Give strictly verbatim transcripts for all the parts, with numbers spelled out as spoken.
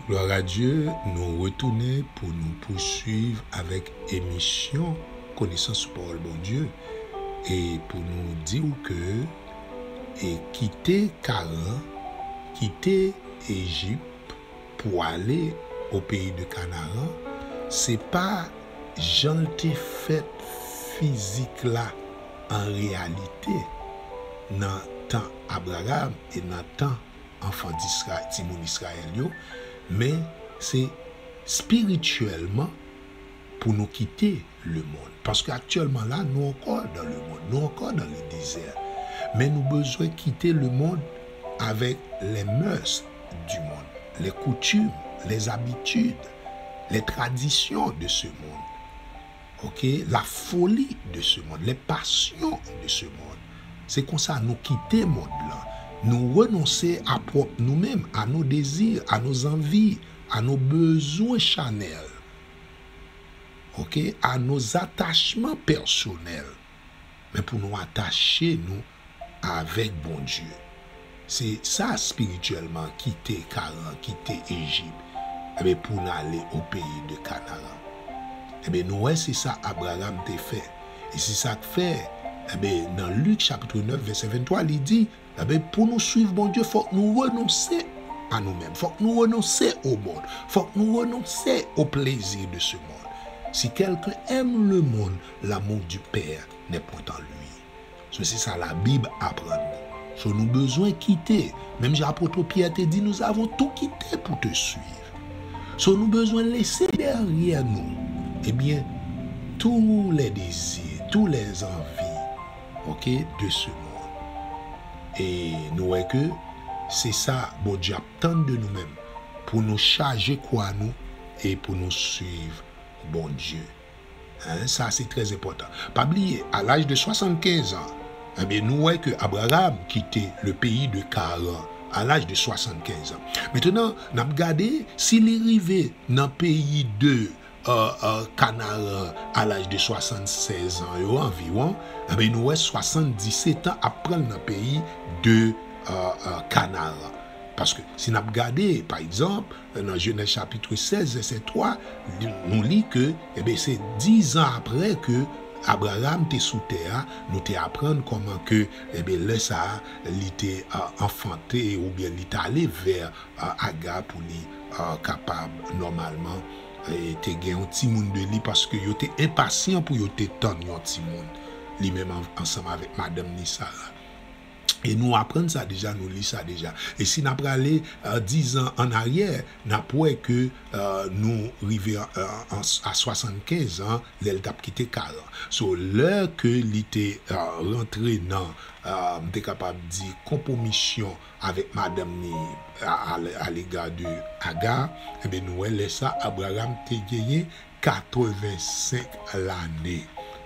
Glwa a Dye, nou retounen pou nou pouswiv avèk emisyon Konesans sou Pawòl Bondye, e pou nou di w ke, e kite Karan, kite Ejip pou ale o peyi de Kanaran, se pa jan l te fèt fizik la an reyalite nan tan Abraram e nan tan anfan Disra-, timoun Izrayèl yo, men se espirityèlman pou nou kite lemonn. Paske aktyèlman la, nou ankò dan lemonn, nou ankò dan le dezè. Men nou bezwen kite lemonn avèk les mœurs du monde, les coutumes, les habitudes, les traditions de ce monde. Ok, la folie de ce monde, les passions de ce monde. Se konsa nou kite mond lan. Nou renonse a pwòp nou menm, à nos désirs, à nos envies, à nos besoins charnels. Ok, à nos attachements personnels. Men pou nou atache nou avèk Bondye. Se sa espirityèlman kite Karan, kite Ejip, enben, pou n ale o peyi de Kanaran. Enben, nou wè se sa Abraram te fè. E se sa k fè, enben, nan Lik chapit nèf, vèsè venntwa, li di, enben, pou nou swiv Bondye, fòk nou renonse a nou menm. Fòk nou renonse au monde. Fòk nou renonse aux plaisirs de ce monde. Si quelqu'un aime le monde, l'amour du Père n'est point en lui. So, se sa Labib aprann nou. So, nou bezwen kite. Menm jan apot Pyè te di, nous avons tout quitté pour te suivre. So, nou bezwen lese dèyè nou, ebyen, tous les désirs, tous les envies, ok, de ce monde. E nou wè ke se sa Bondye ap tann de nou menm, pou nou chaje kwa nou e pou nou swiv Bondye. Hein, sa se trè enpòtan. Pa bliye, à l'âge de soixante-quinze ans, ebyen, nou wè ke Abraram kite le pays de Karan à l'âge de soixante-quinze ans. Mentnan, n ap gade si li rive nan peyi de, euh, euh, Kanaran à l'âge de soixante-seize ans yo anviwon, ebyen, nou wè swasanndisèt an ap pran l nan peyi de, euh, euh, Kanaran. Paske si n ap gade, pa egzanp, nan Jenèz chapit sèz, vèsè twa, li, nou li ke, ebyen, se dizan apre ke Abraram te sou tè a, nou te aprann kòman ke, ebyen, lè sa a, li te, a, anfante oubyen li t ale vè, a, Aga pou li, a, kapab nòmalman, e, te gen yon timoun de li, paske yo te enpasyan pou yo te tann yon timoun, li menm an-, ansanm avèk madanm ni Sara. E nou aprann sa deja, nou li sa deja. E si n ap prale, a, dizan an aryè, n ap wè ke, a, nou rive a, a, a, a swasann-kenz an, lè l t ap kite Karan. So, lè ke li te, a, rantre nan, a, m te kapab di, konpwomisyon avèk madanm ni a, a, a lega de Aga, enben, nou wè lè sa, Abraram te genyen katrevensenk lane.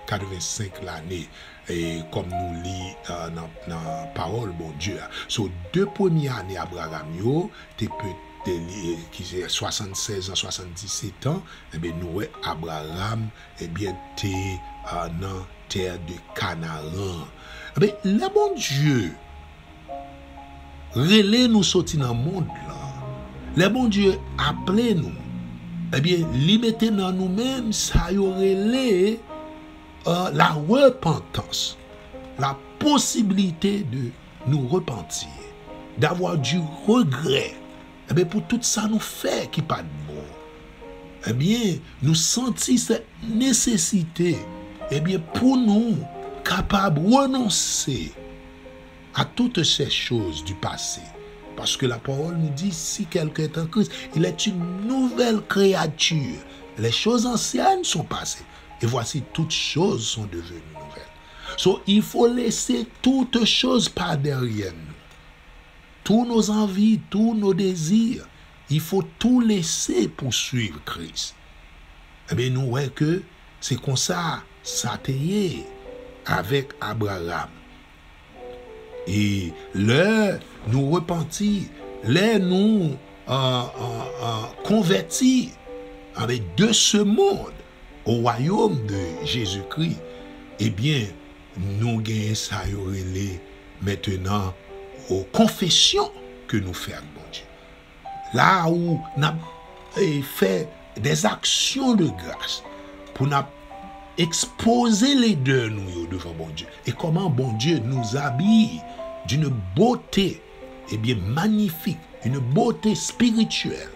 Katrevensenk lane, e, kòm nou li, a, nan, nan pawòl Bondye a. So, de premye ane Abraram yo, te pe-, te li, ki se swasannsèz an, swasanndisèt an, enben, nou wè Abraram, ebyen, te, a, nan tè de Kanaran. Enben, lè Bondye rele nou soti nan mond lan, lè Bondye aple nou, ebyen, li mete nan nou menm sa yo rele, euh, la repentance, la possibilité de nous repentir, d'avoir du regret, enben, pou tout sa nou fè ki pa t bon, enben, nou santi cette nécessité, enben, pou nou kapab renonse à toutes ces choses du passé. Parce que la parole nous dit, si quelqu'un est en Christ, il est une nouvelle créature. Les choses anciennes sont passées. Et voici, toutes choses sont devenues nouvelles. So, il faut laisser toutes choses par derrière nous. Tous nos envies, tous nos désirs, il faut tout laisser pour suivre Christ. Ebyen, nou wè ke se konsa sa te ye avèk Abraram. E lè nou repanti, lè nou, euh, euh, euh, konvèti, avec de ce monde au royaume de Jésus-Christ, ebyen, nou genyen sa yo rele mentnan o konfesyon ke nou fè ak Bondye. la où n ap eh, fè des actions de grâce, pou n ap ekspoze ledè nou yo devan Bondye. Et comment Bondye nous habille d'une beauté, eh bien, magnifique, une beauté spirituelle,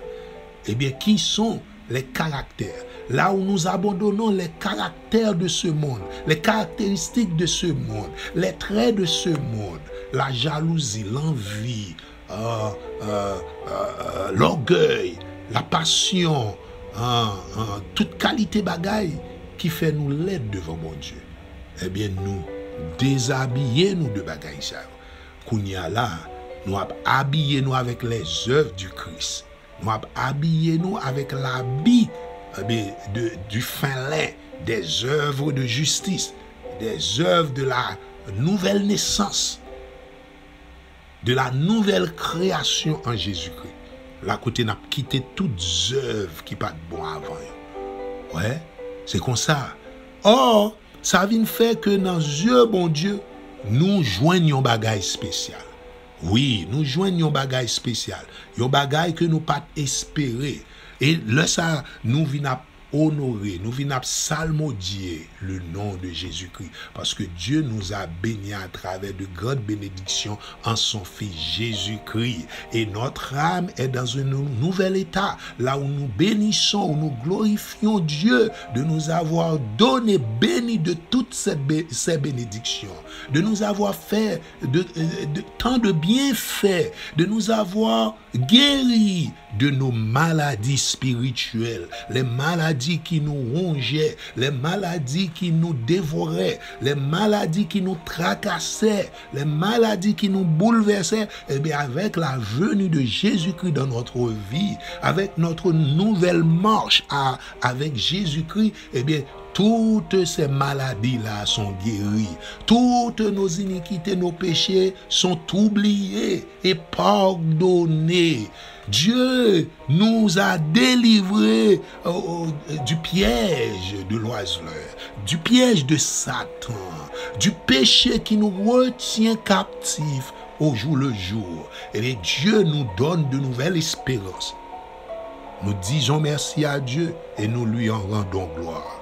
eh bien, qui sont les caractères. Là où nous abandonnons les caractères de ce monde, les caractéristiques de ce monde, les traits de ce monde, la jalousie, l'envie, euh, euh, euh, l'orgueil, la passion, euh, euh, tout kalite bagay ki fè nou lèd devan Bondye. Ebyen, nou dezabiye nou de bagay sa yo. Kounye a la, nou ap abiye nou avec les œuvres du Christ. Nou ap abiye nou avec l'habit, eh bien, de, du fin lin, des œuvres de justice, des œuvres de la nouvelle naissance, de la nouvelle création en Jésus-Christ. La kote n ap kite tout zèv ki pa t bon avan yo. Wè, se konsa. Or, sa vin fè ke nan zye Bondye, nou jwenn yon bagay espesyal. Wi, nou jwenn yon bagay espesyal. Yon bagay ke nou pa t espere. E lè sa, nou vin ap onore, nou vin ap salmodye le nom de Jésus-Christ. Parce que Dieu nous a bénis à travers de grandes bénédictions en son Fils Jésus-Christ. Et notre âme est dans un nou-, nouvel état, là où nous bénissons, où nous glorifions Dieu de nous avoir donné, béni de toutes ces bé-, ces bénédictions, de nous avoir fait de, de, de tant de bienfaits, de nous avoir guéri de nos maladies spirituelles, les maladies qui nous rongeaient, les maladies qui nous dévoraient, les maladies qui nous tracassaient, les maladies qui nous bouleversaient, eh bien, avec la venue de Jésus-Christ dans notre vie, avec notre nouvelle marche à, avec Jésus-Christ, eh bien, toutes ces maladies-là sont guéries. Toutes nos iniquités, nos péchés sont oubliés et pardonnés. Dieu nous a délivrés, euh, euh, du piège de l'oiseleur, du piège de Satan, du péché qui nous retient captifs au jour le jour. Et Dieu nous donne de nouvelles espérances. Nous disons merci à Dieu et nous lui en rendons gloire.